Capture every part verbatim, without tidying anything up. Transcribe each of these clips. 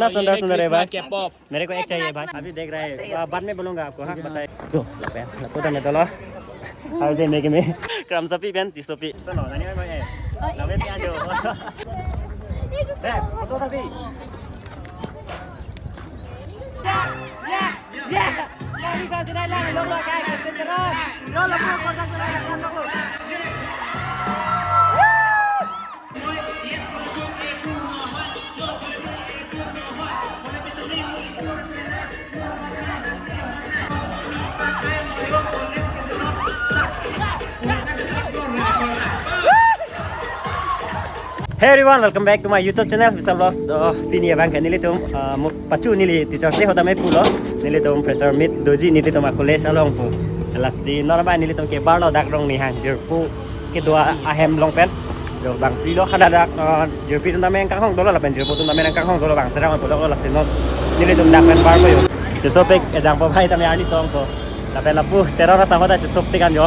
ना सुंदर सुंदर है भाई। मेरे को एक चाहिए भाई। अभी देख रहे हैं, आ, बाद में बोलूंगा आपको, हाँ, बताइए। तो, lapen, lapu tame dolo. How's it making me? Kramsapi pen, Tissopi. Suno, nani mai mai eh. Name pi ajo. Eh, photo tadi. Yeah, yeah, yeah. Lagi kasih naik lagi, lok lok, guys, Kristen Teron. Yo, lapu, lapu, lapu, lapu, lapu. Hey everyone, welcome back to my YouTube channel, Visa Vlogs. Oh, pini abang ke nelitum, uh, mo-, pachu neli Teachers' Day ahut tame pulo. Nelitum fresher meet doji nelitum a-college along pu. Lasi non abang nelitum ke barlo dak Rongnihang, jirpo kedo ahem along pen. Jo bang pilo kada dak, uh, jirpi atum tame nangkanghong dolo lapen jirpo atum tame nangkanghong dolo bang serang pulo lasi non nelitum dak pen barpo yo. Chesopik ejang po bhai tame arni song ko. Lapen lapu Teron asang hoda chesopik an jo.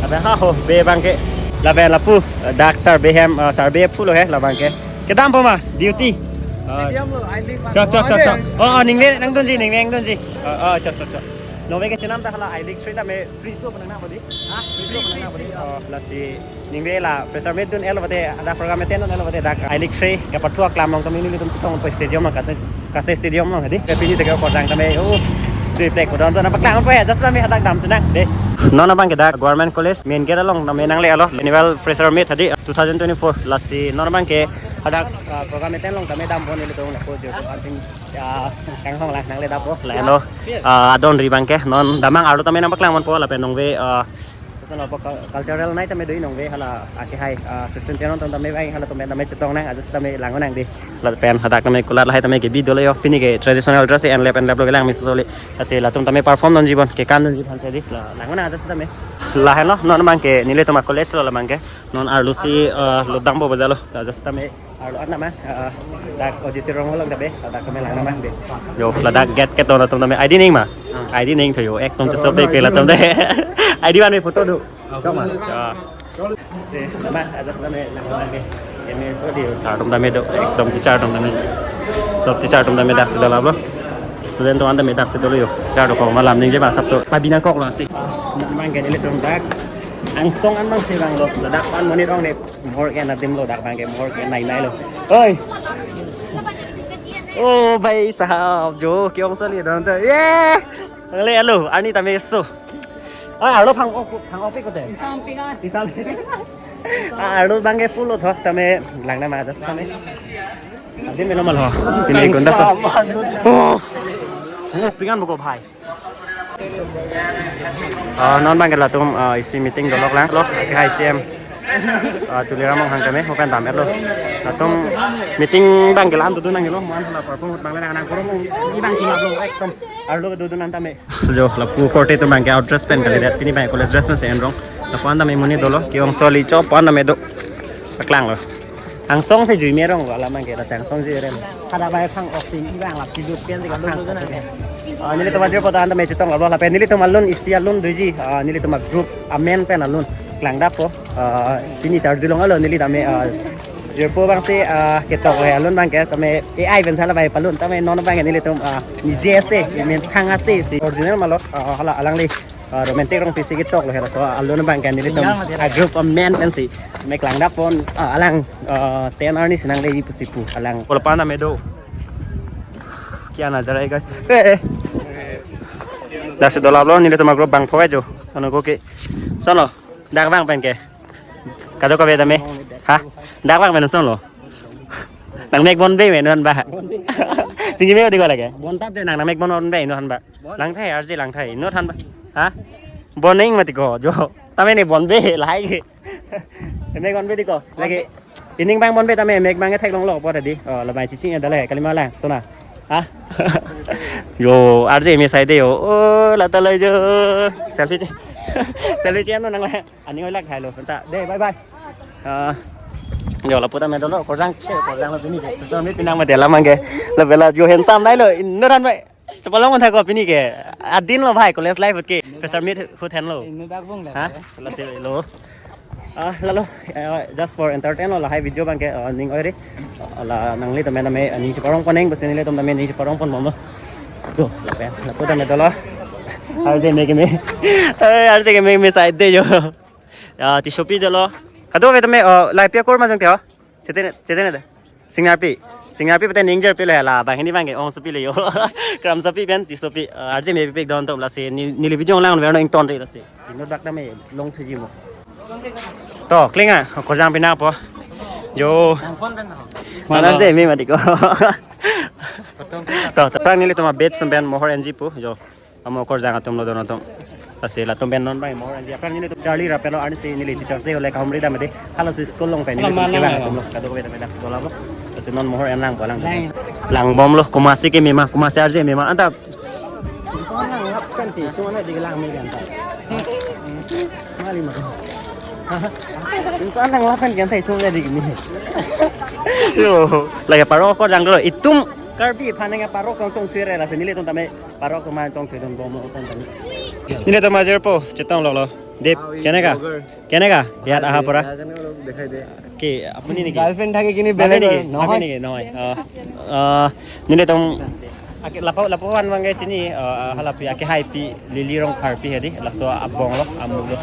Lapen ha ho be abang ke. Lapen lapu dak survey hem, uh, survey pulo he labang ke. Kedam po ma duty. Uh, Stadium lo, I League chok, chok, chok, chok. Oh, oh, ningve nangdunji, ningve nangdunji. Oh, oh, chok, chok, chok. Ningve kechenam ta hala I League three tame free show penang na bodi. Ha? Free show penang na bodi. Oh, lasi ningve la fresher meet dun-et lo bade, ada program attend dun-et lo bade dak I League three kapathu aklam along tame nelitum chetongpo stadium along, Kase, Kase Stadium along hadi. Pini teke korjang tame, oh, dui plek kodon to nangpaklangpo ya, just tame hadak damsi nang de. Non abang ke dak Government College main gate along tame nangle-etlo. Annual fresher meet hadi two thousand twenty-four lasi non abang ke hadak, uh, program attend along tame dampo nelitum lapu jo anting ya kanghong lang nangle dampo. Lahelo, uh, adon ri abang ke non damnang arlo tame nangpaklang ponpo lapen ningve, uh, Keson apo cul-, cultural night tame do ningve hala akehai, ah, Kristen Teron atum tame bang halatum tame chetong nang aja sitame lang nang de. Lapen hadak tame kulat lahai tame kebi dolo yo pini ke traditional dress en lep en lep lo kelang miso soli. Lasi latum tame perform dunji bon kekan dunji aphan si di. La lang nang aja sitame. Lahenlo non abang ke nelitum a-college lo labang ke. Non arlo si, ah, lodang bo bajalo. Aja sitame. Arlo an nama, eh, dak auditorium along tame, dak tame lang nama de. Yo, ladak gate keton atum tame, I D ning ma? I D ning tho yo, ekdom chesopik ke latum de. I D ban me photo do. Chok ma. Ah. De, nama, aja sitame lang nama de. Eme so di, sir atum tame do, ekdom teacher atum tame. Sob teacher atum tame dak si dolo ablo. Student atum an tame dak si dolo yo. Teacher do ko malam ningje ba asapso. Pabina kok lo si. Nama gani le tum dak. Angsong an mang si bang lo, ladak pan monit ong de. Mor ke nadim lo dak bang ke mor ke nai nai lo. Oi. Oh bhai sahab jo ke-ong sali don ta. Ye. Nangle alo arni tame so. Ah, arlo phang-ok phang-ok pi kote. Isam pi kan. Isam. Ah, arlo bang ke full lo thok tame lang nama aja tame. Adim melo mal ho. Pini kunda sa. Oh. Phang-ok pi kan boko bhai. Ah, non bang ke latum, ah, isi meeting dolok lang lo, akehai C M. Ah, Tuliram Ronghang tame, hopen dam-et lo. Latum meeting bang ke lam dodun nang lo, mo-an hala perform ahut bang le nang nang korom, ni bang king lo, ekdom. Arlo dodun nang tame. Jo, lapu korte atum bang ke out dress pen kalidet, pini bang college dress pen si enrong. Lapu an tame monit dolo, ke-ong soli chop an tame do. Paklang lo. Angsong si jui me rong lo alam bang ke, la angsong jui rem. Kada bai phang-ok sing ibang lap kiduk pen si kapang. Ah, nelitum ajir po ta an tame chetong lo, lapen nelitum alun isi alun doji. Ah, nelitum a-group amen pen alun. Klang dap po. Ah, pini charju long alo neli tame, ah, jirpo bang si, ah, ketok le alun bang ke tame A I pen sala bai palun tame non bang ke nelitum, ah, nije ase, men thang ase si original malo, ah, hala alangli. Ah, Romantic Rongpi si ketok lo hela so alun bang ke nelitum a-group amen pen si me klang dap pon, ah, alang, ah, ten arni si nangleji pusi pu alang. Polo pan tame do. Kya nazar hai guys. Eh, eh. Dak si dolap lo nelitum a-group bang pho jo. Ano ko ke. Sono. Dak bang pen ke. Kado kabe tame. Ha? Dak bang pen sono. Nang mek bon be me non ba. Singgi me di ko lage. Bon tap de nang nang mek bon be non ba. Lang thai, arje lang thai. Inut han ba. Ha? Bon ning mati ko, jo. Tame ne bon be, lahai ke. Mek bon be di ko. Lagi. Ining bang bon be tame, mek bang thek long lo, po tadi. Oh, labai chiching ada le, kalima lang, sona. Ha? Jo, arje me sai de yo. Oh, lata lai jo. Selfie che. Selfie che ano nang lang. Ani oi lak hai lo, ta. De, bye bye. Ah. Jo, lapu tame dolo, korjang, korjang lo pini ke. Fresher meet pinang mati alam bang ke. Labela jo handsome nai lo, inut han ba. Chapalong mon thako pini ke. Adin lo bhai college life ke. Fresher meet ahut henlo. Inut dak bung le. Ha? Lasi lo. Ah, lalo, eh, just for entertain lo, lahai video abangke, eh, ning oiri. Eh, la nanglitum tame, eh, ning cheparong ponang, basi nanglitum tame ning cheparong ponbomlo. To, lapen, lapu tame dolo. Arje me keme. Eh, arje keme me side de jo. Ya, tisopi dolo. Kadokave tame, eh, lahai pi akur ma jong te ho. Chetene, chetene de. Singnapi. Singnapi pute ning jarpi le la, banghini abangke ongsopi le jo. Kramsopi pen tisopi, eh, arje me pipik don to lasi, ne, neli video lang ver no ington de lasi. Inut bak tame longthuji mo. To, klinga, okorjang pina po. Jo. Mana se me mati ko. To, to, aphrang nelitum a-batch atum pen mohor enji po, jo. Amo okorjang atum lo don atum. Lasi latum pen non abang mohor enji. Aphrang nelitum charli rapetlo, arnisi neli teacher se hole kahumri dam de. Halaso school along pen nelitum kevang atum lo. Kadokave tame dak school lo. Lasi non mohor en lang po lang. Langbomlo, komatsi keme ma, komatsi arje me ma. Anta. Insan lang lap kan ti, cuma na di lang me kan ta. Mali ma. Insan lang lap kan ta, cuma na di keme. Jo, lake parok okorjang dolo. Itum Karbi aphan nang parok tong chongthui re, lasi nelitum tame parok atum aphan chongthui dunbomlo tong tame. Nelitum ajirpo, chetong lok lo. Dev, কেনেকা? কেনেকা? ইয়াত অহা পৰা? কি আপুনি নেকি? গাৰ্লফ্ৰেণ্ড থাকে কিন্তু বেলেগ নেকি? নহয়। আপুনি নেকি? নহয়। অ, অ, nelitum, ake, lapu, lapu-an abangke chini, eh, halapi, akehaipi, Lily Rongpharpi hedi, laso abong lo, amuk lo.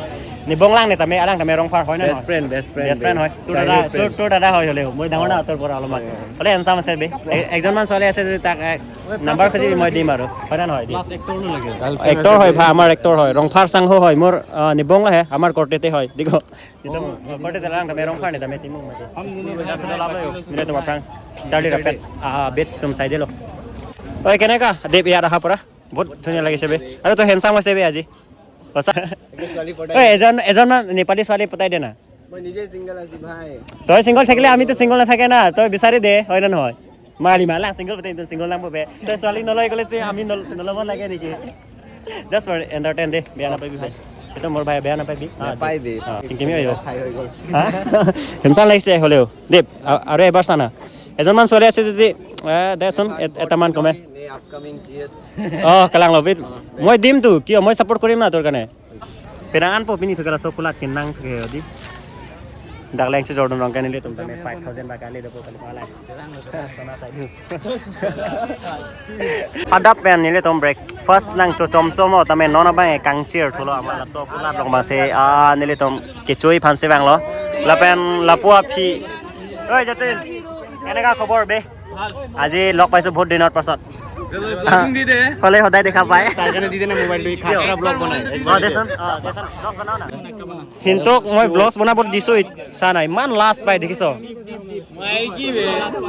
Ne bong lang ne tame, alang tame Rongphar hoi na? Best friend, best friend. Best friend hoi. Tour dada, tour, tour dada hoi hole. Moi dangor na tour pora alomar. Hole handsome ase be. E-, ekjon man suali ase jodi tak, eh, number khojile moi dim aru. Hoi na nohoi? Di. Plus actor lo lage. Actor hoi, bha, amar actor hoi. Rongphar sangho hoi. Mor, eh, ne bong lahe, amar korte te hoi. Diko. Itum, korte te lang tame Rongphar ne tame Timung mati. Nelitum aphrang charli rapet, ah, batch atum side lo. Oi, কেনেকা? Dev ইয়াত অহা পৰা? বহুত ধুনীয়া লাগিছে বে। আৰু তো হেণ্ডচাম আছে বে আজি। সঁচা। ছোৱালী পতাই ঐ, এজন, এজন মান নেপালী ছোৱালী পতাই দে না। মই নিজে ছিংগল আছো ভাই। তই ছিংগল থাকিলে আমিতো ছিংগল নাথাকে না, তই বিচাৰি দে, হয় না নহয়? Mali ma lang single pute, single lang po be. Tei ছোৱালী noloi kole te ami nol-, nolobo lage niki. Just for entertain de, বেয়া নাপাবি ভাই। এইটো মোৰ ভাই, বেয়া নাপাবি। নাপাই বে। অ, চিংকিমি হৈ যাব। খাই হৈ গ'ল। হা? Handsome লাগিছে হ'লেও। দেব, আ-, আৰু এবাৰ চা না। এজন মান ছোৱালী আছে যদি, এ, দেচোন, এ-, এটামান কমে। Upcoming G S। অ, kalang lo, wait। মই দিম তো, কিয়? মই ছাপোৰ্ট কৰিম না তোৰ কাৰণে। Penang an po pini thukela so kulat kenang thuke odi. Dak leng si Jordan rong kan nelitum tame five thousand ba kali dopo kali malai. Sana sai du. Adap pen nelitum breakfast nang chochom chomo tame non abang e kangchir thulo amala so kulat long bang se, ah, nelitum kechoi aphan si vanglo. Lapen lapu aphi. Oi, Jatin. কেনেকা খবৰ বে? আজি লগ পাইছো বহুত দিনৰ পাছত। Vlogging দি দে। হ'লে সদায় দেখা পায়। তাৰ কাৰণে দি দে না মোবাইলটো, ই খাতৰা vlog বনাই। অ, দেচোন, অ, দেচোন, vlog বনাও না। সিন্তক মই vlogs বনাব দিছো, ই-, চা না, ইমান লাজ পায়, দেখিছ? মই কি বে?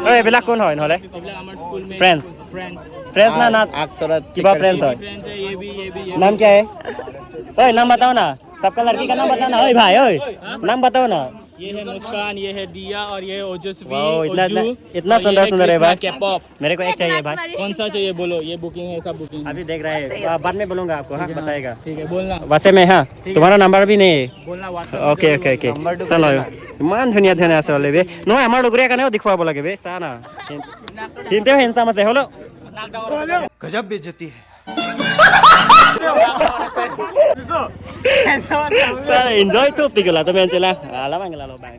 ঐ, এইবিলাক কোন হয় নহ'লে? এইবিলাক আমাৰ স্কুলমেট। Friends? Friends। Friends না, না? আ-, আক্সৰত কিবা friends হয়? Friends হয়, ये भी, ये भी, ये भी। नाम क्या है? ओए, नाम बताओ ना। सबका लड़की का नाम बताओ ना। ओए भाई, ओए। नाम बताओ ना। ये है मुस्कान, ये है दिया और ये है ओजस्वी, wow, इतना, ओजू, इतना, इतना और ये सुंदर, है सुंदर है करिश्मा भाई। K-pop। मेरे को एक चाहिए भाई। कौन सा चाहिए बोलो, ये बुकिंग है, सब बुकिंग है। अभी देख रहा है, आ, बाद में बोलूंगा आपको, हाँ, बताएगा। ठीक है, बोलना। WhatsApp में, हाँ, ठीक है। तुम्हारा नंबर भी नहीं है। बोलना, WhatsApp में OK, चलो, OK, OK। नंबर तो चलो। बोलना। ইমান ধুনীয়া ধুনীয়া আছে বোলে বে। নহয়, আমাৰ লগৰীয়া কাৰণেও দেখুৱাব লাগে বে, চা না। সিহঁতেও হেণ্ডচাম আছে, হ'লেও। गजब बेइज्जती है। Sir, enjoy to pigala to men chela. Ala bang la lo bang.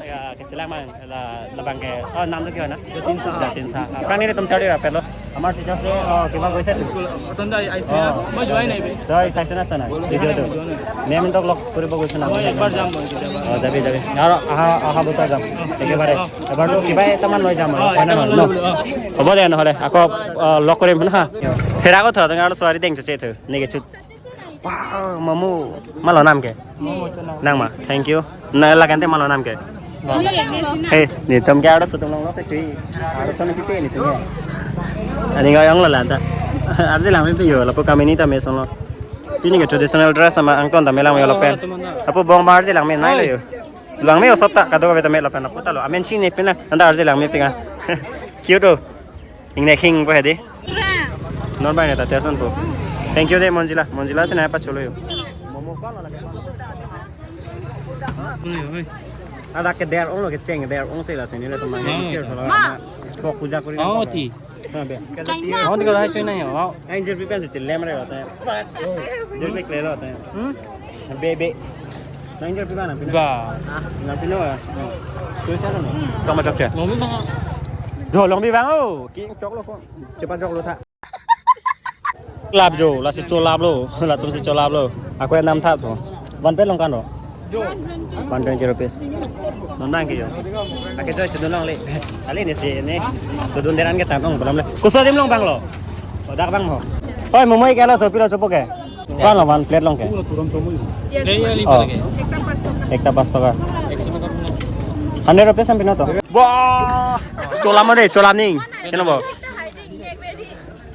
Ya, ke chela mang la, la bang ke. Oh, নাম তো কি হয় না? Jatin Saha. Jatin Saha. Aphrang nelitum charli rapetlo. আমাৰ টিচাৰ সে, অ, কিবা কৈছে? স্কুল, প্ৰথমতে আহি-, আহিছিলে। অ। মই যোৱাই নাই বে। তই চাইছ না চোৱা নাই? ভিডিঅ'টো? যোৱা নাই। মেম তো লগ কৰিব গৈছে না? মই একবাৰ যাম মই কেতিয়াবা। অ, যাবি, যাবি। আৰু অহা, অহা বছৰ যাম। একেবাৰে। অ। এবাৰতো কিবা এটামান লৈ যাম আৰু, অ, হয় নে নহয়, এটামান লৈ ন? বোলো, অ। হ'ব দে নহ'লে, আকৌ, অ, লগ কৰিম হা। থেৰাকো থ, তুমি আৰু ছোৱালী টেং চুচে থ, নেকি চুত। Wow, mamu. Malo nam ke? Nang ma, thank you. Na lagante malo nam ke? Hey, nelitum ke ada syuting long lo se cuy. Ada sana pipe nelitum ya. Ani ngayong lo lanta. Arje lang pipe yo, lapu kamini tame solo. Pini ke traditional dress sama angton tame lang yo lapen. Apu bong bar je lang me nai lo yo. Lang me osop ta, kadokave tame lapen apu ta lo. Amen sing ne pina, anta arje lang me pinga. Cute do. Ingnek hing po hedi. Non bai ne ta teson po. Thank you de Monjila. Monjila se na pa cholo yo. Ada ke der ong lo ke cheng der ong se la se ni le to mang. Ma. Ko puja kori. Oh, ti. China. Aun ko hai choi nahi ho. Angel pi pen se chilem re hota hai. Jil pe kle lo hota hai. Hmm? Be, be. Nang jer pi ba nang pino? Ba. Nang pino ya? Tuh sana no. Kama chapcha. Longbi bang. Jo longbi bang o. King chok lo ko. Cepat chok lo tha. Lap jo, lasi cholap lo, latum si cholap lo. Ako yang nam tha to. One plate long kan ro? Jo. One twenty rupees. Non bang ke jo. Ake jo chedun longle. Ale ne si ne. Chedun deran ke tang ong balam le. Koso adim long bang lo. Dak bang ho. Oi, momo ik alo to pilo chopo ke. Kan lo one plate long ke. Dei ya lima Oh. lagi. Ekta pas toka. Ekso toka puna. Hundred rupees ang pinoto. Wah. Cholam mo de, cholam ning. Sino bo?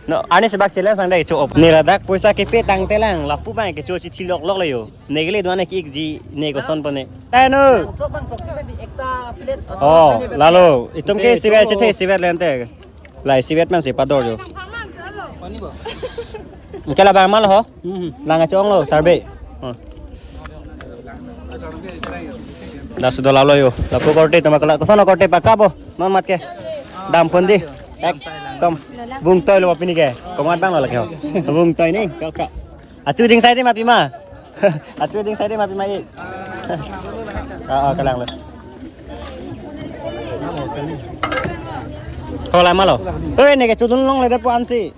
No, ani sebak challenge sang dai cho op. Ne ladak poisa kepe tangte lang, lapu bang kecho chithi lok lok le yo. Ne kele duan ek ji ne koson pone. Tayo no. Chok bang chok si besi ekta plate. Oh, lalo. Itum ke sivet chethe sivet lente. Lai sivet man si pador jo. Pani bo. Kela bang mal ho? Hmm. Lang achong lo, sarbe. Oh. Dak sudah lalo yo. Lapu korte tuma kala. Koson korte pakka bo? Mamat ke. Dam pon di. Ekdom. Bung toy lo pini ke. Komat bang lo lagi ho. Bung toy ni. Kok kok. Achu ding sai di ma pima. Achu ding sai di ma pima i. Ah, ah, kalang lo. Hola malo. Hei, ne ke chedun longle de pu ansi.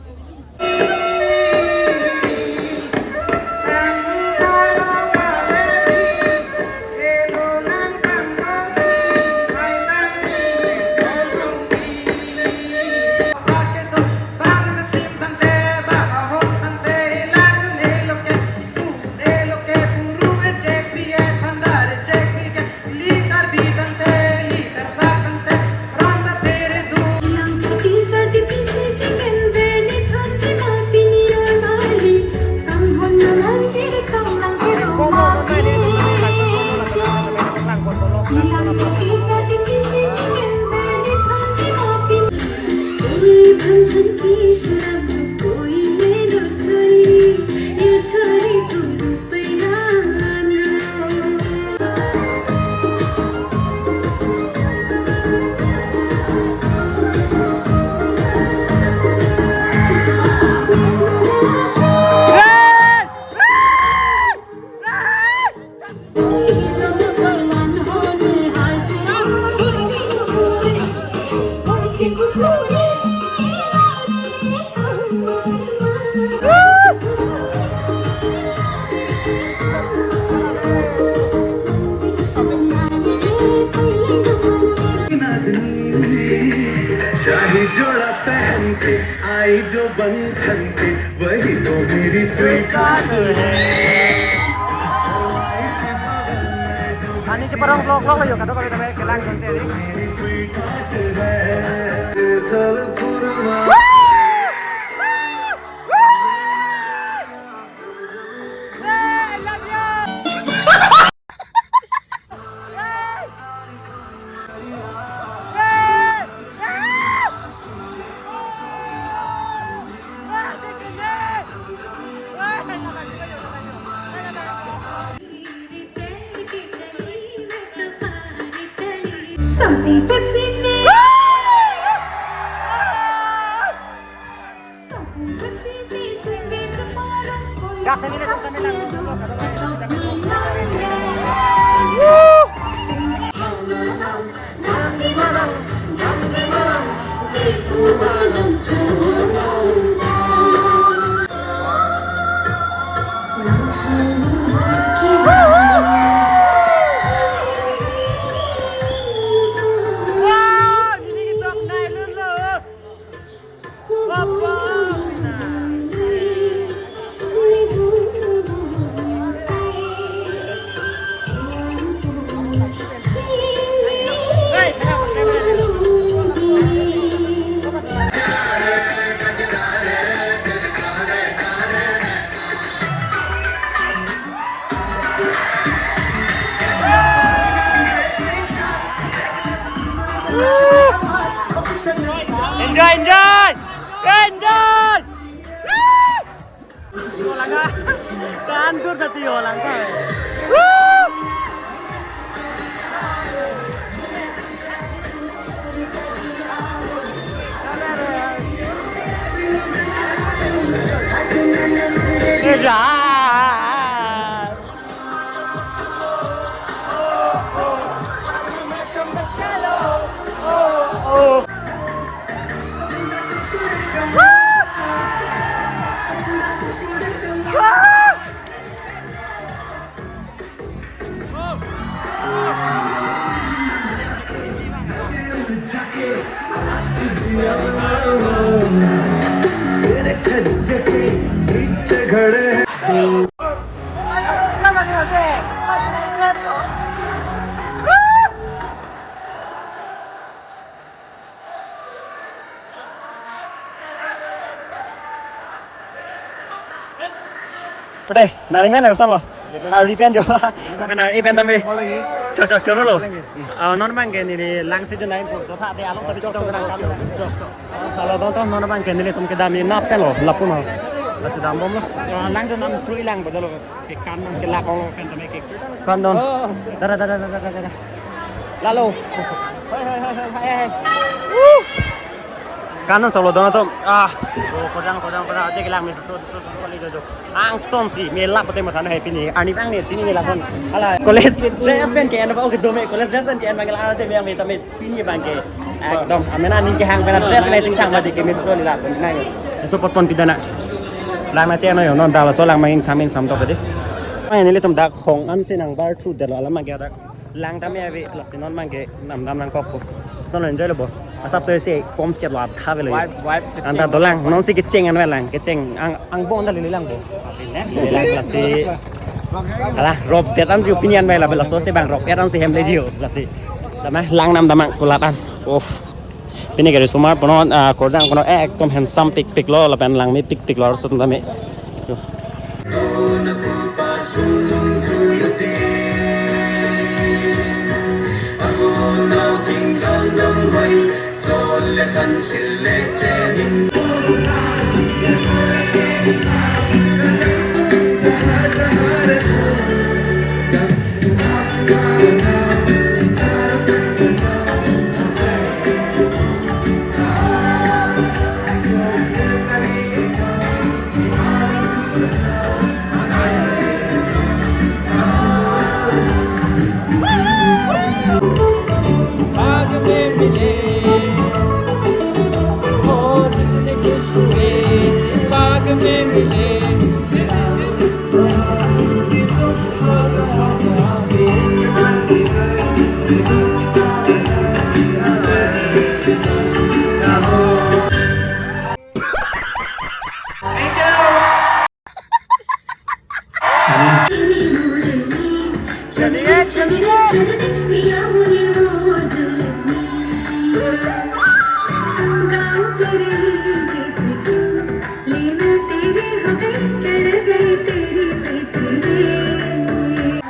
चाहे जोड़ा पहन के आई जो बंधन के, वही तो मेरी स्वीट है। Ani cheparong vlog vlog yo, kado kami kami kelang konseri. Pute, naring pen lo, sam lo. Ari pen jo. Mana ipen tame. Chok, chok, chok lo. Ah, non abang ke neli lang si jo nai po. Totha de along sabi chok, chok, chok, chok. Kalau tonton non abang ke nelitum kedam inap kan lo, lapu no. Lasi dambom lo. Ah, lang jo non krui lang betul lo. Ke kan abang ke lakong pen tame ke. Kan don. Dada, dada, dada, dada, dada. Lalo. Hai, hai, hai, hai, hai, hai. Woo! Kan non solo don atum. Ah. Oh, kodang, kodang, kodang. Aje kelang me so, so, so, so, so, kali jo, jo. Angton si, me lap pute matha na hai pini. Arni abang ne chini ne lason. Hala, college dress pen ke-en ba, okay, dome, college dress pen ke-en abang la aje me ang me tame pini abang ke. Ekdom, amena ning kehang pen dress ne chingthang mati ke me so ni la pon nai. So pot pon pidana. Lang na che no yo, non da laso lang manging samin sam to pade. Ai nelitum dak hong an si nang bar thu delo alam ke dak. Lang tame ave, lasi non abang ke namdam nangkok ko. Lason enjoy lo bo. Asapso isi pom chet lo atha avelo. Vibe, vibe, anta kecheng. Dolang, non si kecheng an avelang, kecheng ang, angbong anta lili lang bo. Lili lang lasi. Ala, rop det an jo pini an avelo, laso si abang rop det an si hem le jo, lasi. Tame lang namdam nang kulat an. Of. Pini ke risomar punon, ah, korjang punon, eh, ekdom handsome pikpik lo, lapen langme pikpik lo, arloso atum tame. Yo.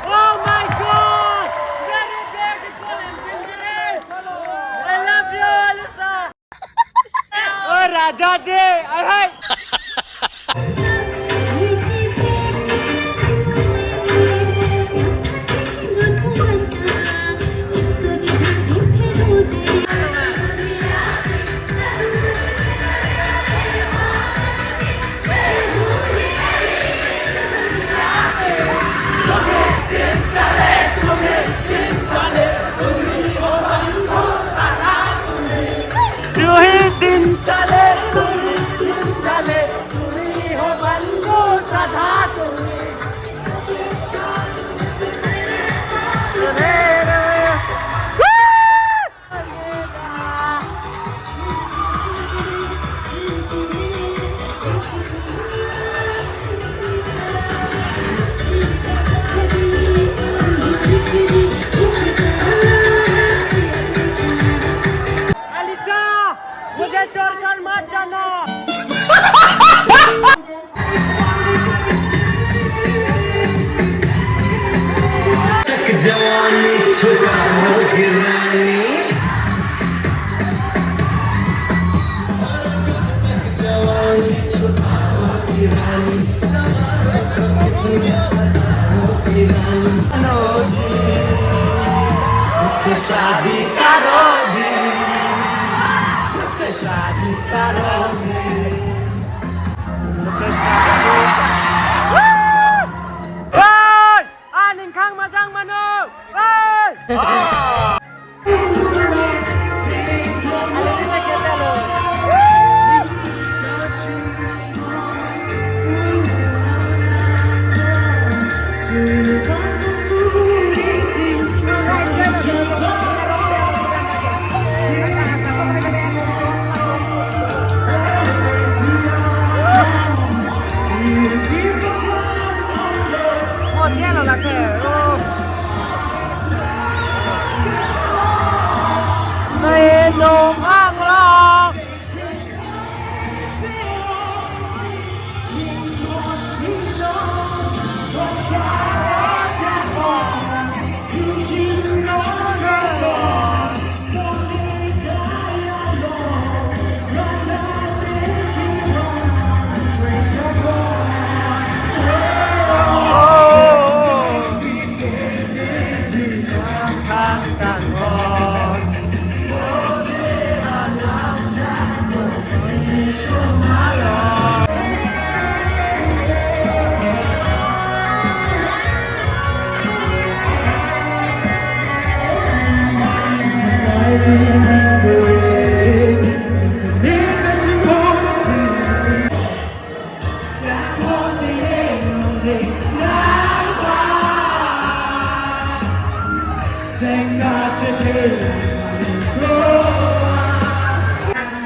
Oh my God! Very beautiful and beautiful! I love you, Alisa! Oh, Raja ji! Ai hai! Alisa, मुझे छोड़कर मत जाना। तक जवानी छुपाओ गिरानी। जवानी छुपाओ गिरानी। मुझसे शादी करोगी, मुझसे शादी करोगी। Hey! Aning khang majang mano! Hey!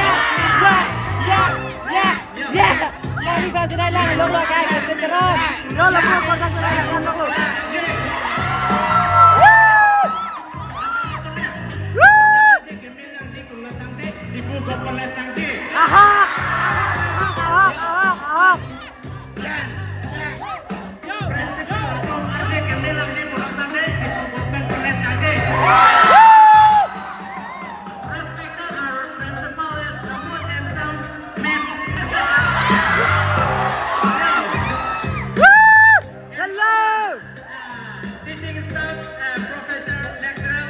Ya, ya, ya, ya, ya. Ya, ya, ya, ini kan sudah hilang, lo, lo, guys, Kristen Teron. Lo, lo, lo, lo, lo, lo, lo, lo. Woo! Woo! Ahok! Ahok, ahok, ahok, ahok. Hello! Teaching staff, uh, professor, lecturer.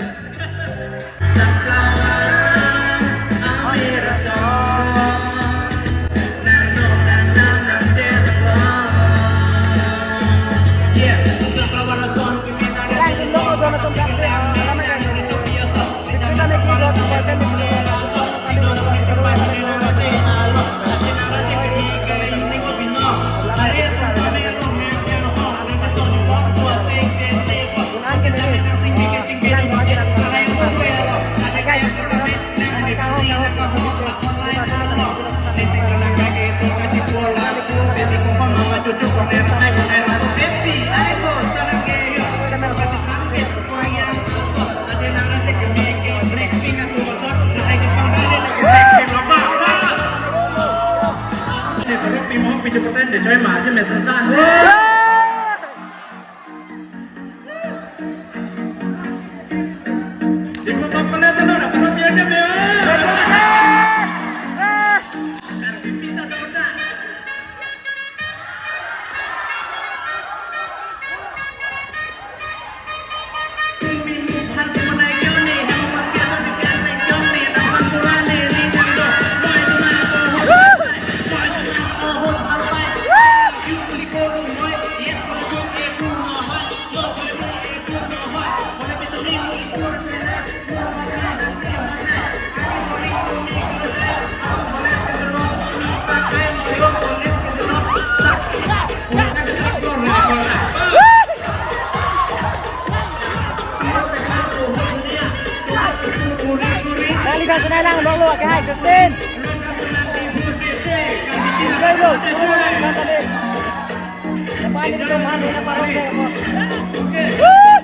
Dali ka sunai lang, lo, lo, ke hai, Kristen. Enjoy lo, turun lo, lang, tadi. Depan ini tuh, mana, mana, parong deh, apa? Woo!